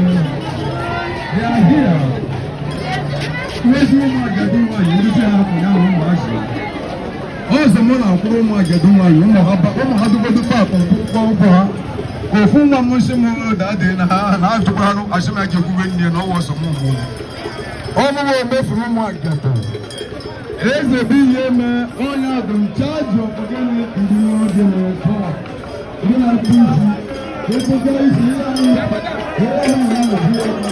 They are here. N'ezi ụmụ agadi nwaanyị ndị ha hapụ ya na ụmụazị. Ọzọ mụ na-akwụrụ ụmụ agadi nwaanyị, ụmụ ha ụmụ ha dugodu paakụ nkwụkwọ ụgwọ ha. Ofu nwa m nsị m daddy na ha na-atụkwa anụ asị m ya jekwube nne na ọwụ ọsọ m ụmụ. Ọmụmụ emefuru ụmụ agadi. Eze bụ ihe mee onye adụ m charge of gịnị, ndị n'oge na-efe ndị na-akpụ isi ịkpụga isi ihe anyị ihe anyị na-ahụ.